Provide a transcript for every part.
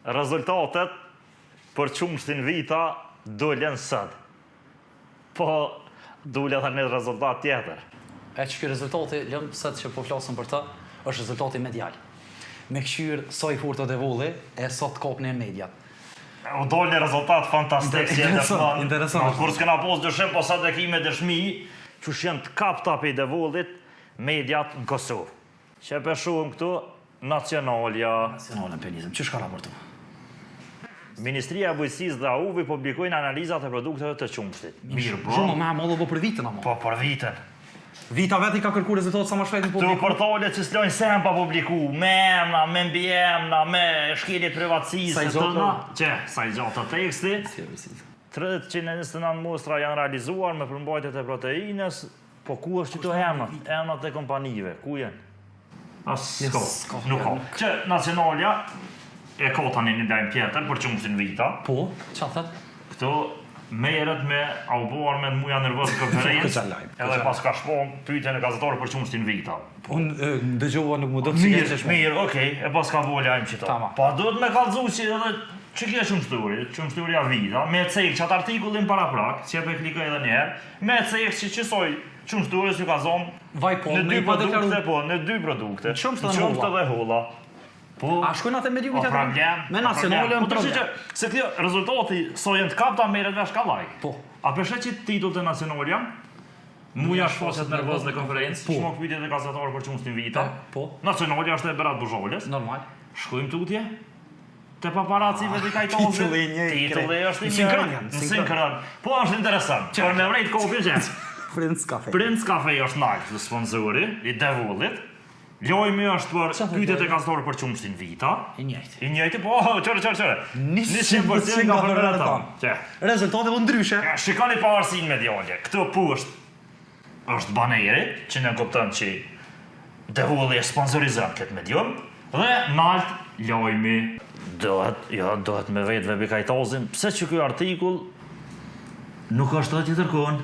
Rezultatet për qumështin Vita dolën sot. Po dul edhe një rezultat tjetër. E që ky rezultati, lëmë sot që po flasim për të, është rezultati medial. Me kqyr sa i fortë o Devolli e sa të kapni mediat. U dol një rezultat fantastik si e dëshmon. Interesant. Kur s'kena pas dyshim, po sot e kemi dëshmi, qysh janë të kapta prej Devollit mediat në Kosovë. Qe pe shohim këtu Nacionalja. Nacionalen pe nisim, qysh ka raportu? Ministria e Bujqësisë dhe AUV-i publikojnë analizat e produkteve të qumështit. Mirë bo. Zhurma ma e madhe u bo për Vitën ama. Po për Vitën. Vita vetë i ka kërku rezultatet sa ma shpejt me publiku. Këtu portalet që s'lojnë sen pa publiku, me emna, me mbiemna, me shkelje të privatësisë, Sa i gjatë tëna. Qe, sa i gjatë teksti. 329 mostra janë realizuar me përmbajtjet e proteinës, Po ku është këto emrat? Emrat e kompanive, ku janë? As s'ka, nuk ka. Që Nacionalja e ka tani një lajm tjetër për qumështin Vita. Po, ça thot? Këto merret me a u bo Armend Muja nervoz në konferencë, edhe pas ka shpon pyetjen e gazetarit për qumështin Vita. Po. Unë dëgjova nuk më do të Mirë, mirë, okej, e pas ka bo lajm qito. Pa duhet me kallzu që edhe që kjo qumështuri, qumështurja Vita, me cek qat artikullin paraprak, që e pe klikoj edhe një herë, Me cek që qësoj qumështures ju ka zonë Vaj po, në dy produkte, po, në dy produkte. Në qumësht dhe në dhe holla. Po, a shkojnë atë mediumi tjetër? Problem, me nacionale në problem. Po, që, se kjo rezultati sa janë të kapta merret vesh kallaj. Po. A pe sheh që titullt e Nacionalja? Muja shfaqet nervoz në konferencë, po. shmang pyetjet e gazetarëve për qumështin Vita. Po. Nacionalja është e Berat Buzhalës. Normal. Shkojmë tutje. Te paparaci ah, Vehbi Kajtazi. Titulli i njëjtë. Titulli është i njëjtë. Sinkron janë. Në sinkron. Po është interesant. Për me vrejt kopje që. Prince Cafe. Prince Cafe është nalt sponsori i Devollit. Lajmi është për pyetjet e gazetarëve për qumështin Vita. I njëjti. I njëjti, po, qëre, qëre, qëre. 100% nga fermerët tanë. Rezultate po ndryshe. Shikoni pavarësinë mediale. Këtu poshtë është baneri, që nënkupton që Devolli e sponsorizon këtë medium, dhe nalt lajmi. Dohet, jo, dohet me vetë Vehbi Kajtazin, pse që ky artikull nuk është edhe tjetër kon?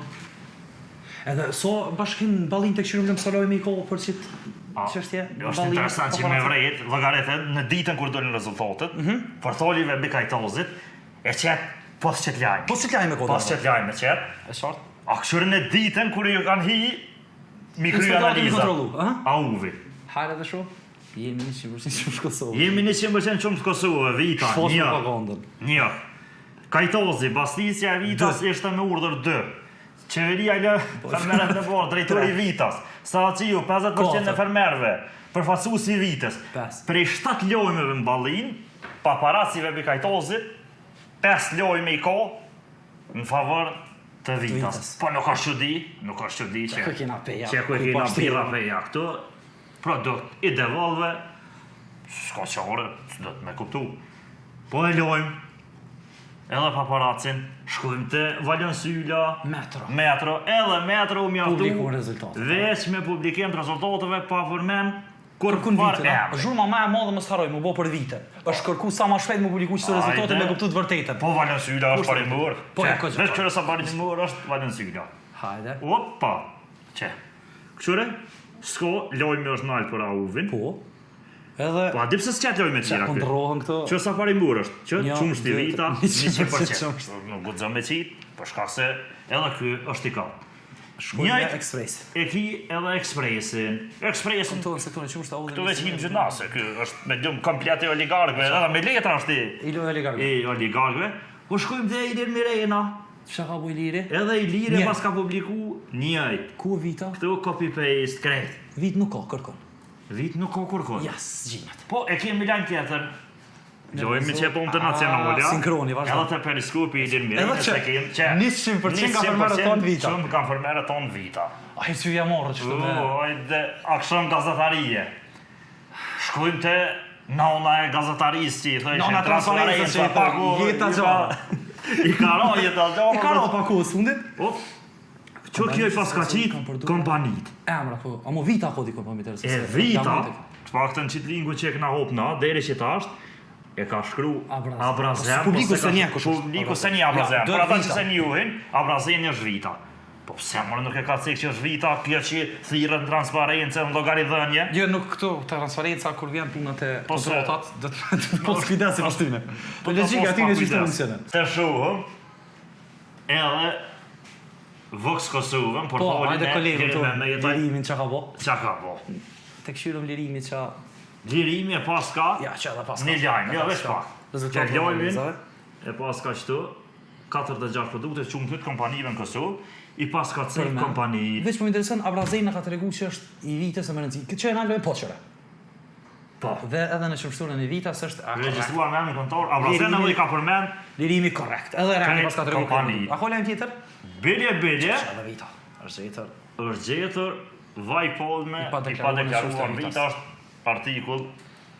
Edhe so bashkim në ballin të këshirum lëmë sa lajmi i ka për qitë çështje? Është interesant që me vrejt, llogarit në ditën kur dolën rezultatet, mm -hmm. portali Vehbi Kajtazit e qet pos qet lajm. Pos qet lajm e ka. Pos qet lajm e qet. E qartë. A kqyre në ditën kur ju kanë hi mi kry analiza? AUV-i. Hajde të shoh. Jemi 100% qumësht Kosovë. Jemi 100% qumësht Kosovë, Vita, një. Një. Kajtazi, bastisja e Vitas ishte me urdhër 2. Qeveria lë po. fermerët në borë, drejtori i Vitas. Sahatçiu, 50% e fermerëve, përfaqësuesi i Vitës. Prej 7 lajmeve në ballinë, paparaci Vehbi Kajtazit, 5 lajme i ka, Në favor të Vitas. Po nuk është çudi, nuk është çudi që... Që ku kena peja. Që ku kena birra peja këtu, produkt i Devollëve, s'ka qare, s'do të me kuptu. Po e lojmë, edhe paparacin, shkojmë te Valon Syla, Metro, Metro, edhe Metro u mjaftu, Publiku rezultatet. veç me publikim të rezultateve pa përmen, Kërkun Vitën, a? Zhurma ma e madhe mos harroj, m'u bo për Vitën. Është kërku sa ma shpejt m'u publiku qëto rezultate me kuptu të vërtetën. Po Valon Syla është parimor. Po e kogja. Veç kqyre sa parimor është Valon Syla. Hajde. Opa. Qe. Kqyre, s'ka lajmi është nalt për AUV-in. Po. Edhe Po a di pse s'qet lajme tjera ky? Ndrohen këto. Qe sa parimor është. Që qumështi Vita, 100%. Nuk guxon me qit, për shkak se edhe ky është i kaptë. Shkojmë me Express. E ki edhe Expressin. Expressin. Këtu në sektorin qumësht audin. Këtu veç him gjynase, ky është medium komplet i oligarkëve, edhe me letra është i I oligarkëve. I oligarkëve. Po shkojmë te Ilir Mirena. Çka ka bo Iliri? Edhe Iliri pas ka publiku njëjtë. Ku Vita? Këtu copy paste krejt. Vit nuk ka kërkon. Vit nuk ka kërkon. Ja, s'gjinet. Po e kemi lajm tjetër. Lajmi që e po të Nacionalja. Sinkroni, vazhdo. Edhe te Periskopi i Ilir Mirenës e kemi që 100% nga fermerët tonë Vita. 100% nga fermerët tonë Vita. Ai që ja morë që të me. Hajde, aksham gazetarie. Shkojmë te nona e gazetarisë që i thojshin. Nona e transparencës që i paku. Jeta gjara. I ka ra jeta gjara. I ka ra pa kohës fundit. Po. Që kjo i pas ka qitë kompanit. Emra, po, amo Vita ko dikon po mi E Vita, të paktën qitë linku që e këna hop na, deri që tash, e ka shkru Abrazen. Po, publiku s'e njeh kush është. Publiku s'e njeh Abrazen. Për ata që s'e njohin, Abrazeni është Vita. Po pse more nuk e ka cek që është Vita kjo që thirret në transparencë në llogaridhënie? Jo, nuk këtu transparenca kur vjen puna te po kontratat, do të të pos kujdes sipas tyne. Po logjika aty në çështë funksionon. Të shohëm edhe Vox Kosovën, por po, hajde kolegun tonë, Lirimin çka ka bo? Çka ka bo? Të kqyrim Lirimi çka Lirimi e paska. Ja, çka edhe paska. Një lajm, jo veç pak. Rezultat lajmin e paska këtu. 46 produkte qumështit kompanive në Kosovë, i paska cek kompani. Veç po më intereson Abrazen na ka tregu që është i Vitës e me rëndësi. Këtë që e nalë po qëre. Po. Dhe edhe në qumështurin e Vitas është a regjistruar me emrin kontor, Abrazen edhe i ka përmend. Lirimi korrekt. Edhe Rami paska tregu kompani. A ka lajm tjetër? Bilje bilje. Që edhe Vita. Është gjetur. Është gjetur vaj palme i padeklaruar Vita është artikull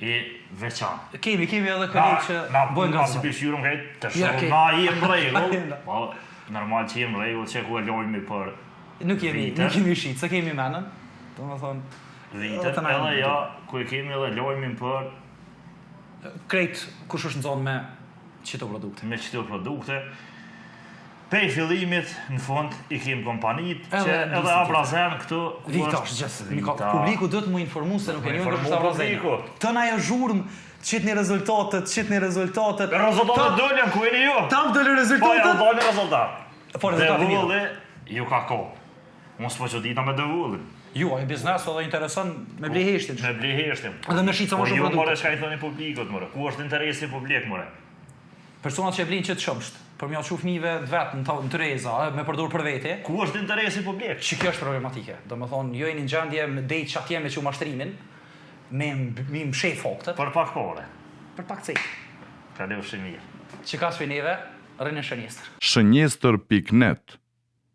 i veçantë. Kemi, kemi edhe kolegë që na bëjnë nga si pishyrëm krejt, të shohim na jemi në rregull. Po, normal që jemi në rregull, që ku e lajmi për Nuk jemi, nuk jemi shit, se kemi menën. Domethënë, vitet, edhe ja, ku e kemi edhe lajmin për krejt kush është nxonë me qito produkte. Me qito produkte. Pej fillimit në fund i kem kompanit që edhe Abrazen këtu ku Vita është gjithë. Vita. Publiku duhet mu informu se nuk e njohin kush është Abrazen. Tëna ajo zhurmë, qitni rezultatet, qitni rezultatet. Rezultatet dolën ku jeni ju? Tap dolën rezultatet. Po ja dolën rezultat. Po rezultati mirë. Devolli ju ka kop. Unë s'po çuditna me Devollin. Ju, ai biznes edhe intereson me ble heshtin. Me ble heshtin. Edhe me shit sa më po shumë produkte. Po ju more çka i thoni publikut more? Ku është interesi publik more? Personat që e blejnë qët qumësht, për me ja çu fëmijëve të vet në në tryeza, e me përdor për vete. Ku është interesi publik? Që kjo është problematike. Domethënë, jo jeni në gjendje me dejt qatje me çu mashtrimin, me me mshef faktet. Për pak pare. Për pak cekë. Kalofshi mirë. Që ka prej neve, rrini në shënjestër. Shënjestër pikë net.